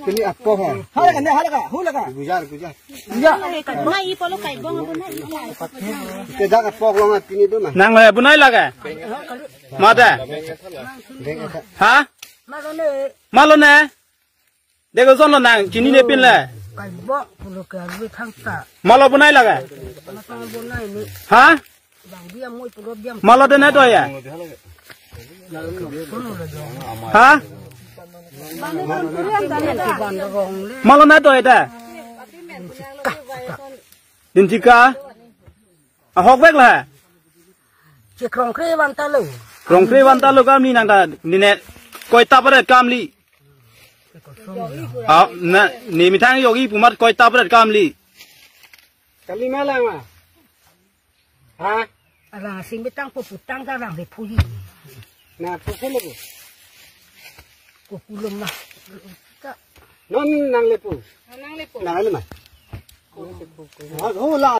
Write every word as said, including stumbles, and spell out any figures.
Pini apok ha. Hala ka, hala ka, hala ka. Gujar, gujar. Ya. Mai polo kai bong apo na. Ke dak apok long pini do na. Nang le bunai lage. Mata. Ha? Malo ne. Dego jon lo nang chinine pin le. Kai bong polo kai arve thangta. Malo bunai lage. Malo bunai ni. Ha? Bang dia moi polo dia. Malo de ne do ya. Ha? Malo na do ya da. Dinchika. Ahok vek la. Chekrong kre van ta lo. Krong kre van ta lo kam ni nang ta nine koi tap ret kam li. Ah, na, ne methang yogi pu amat koi tap ret kam li. Kali malang ma. Ha? Arang sing betang po putang ta arang le phuji. Na, po po lo po. Ko kulum na. Ka. Non nang le po. Nang le po. Nang le ma. Ha, ho la.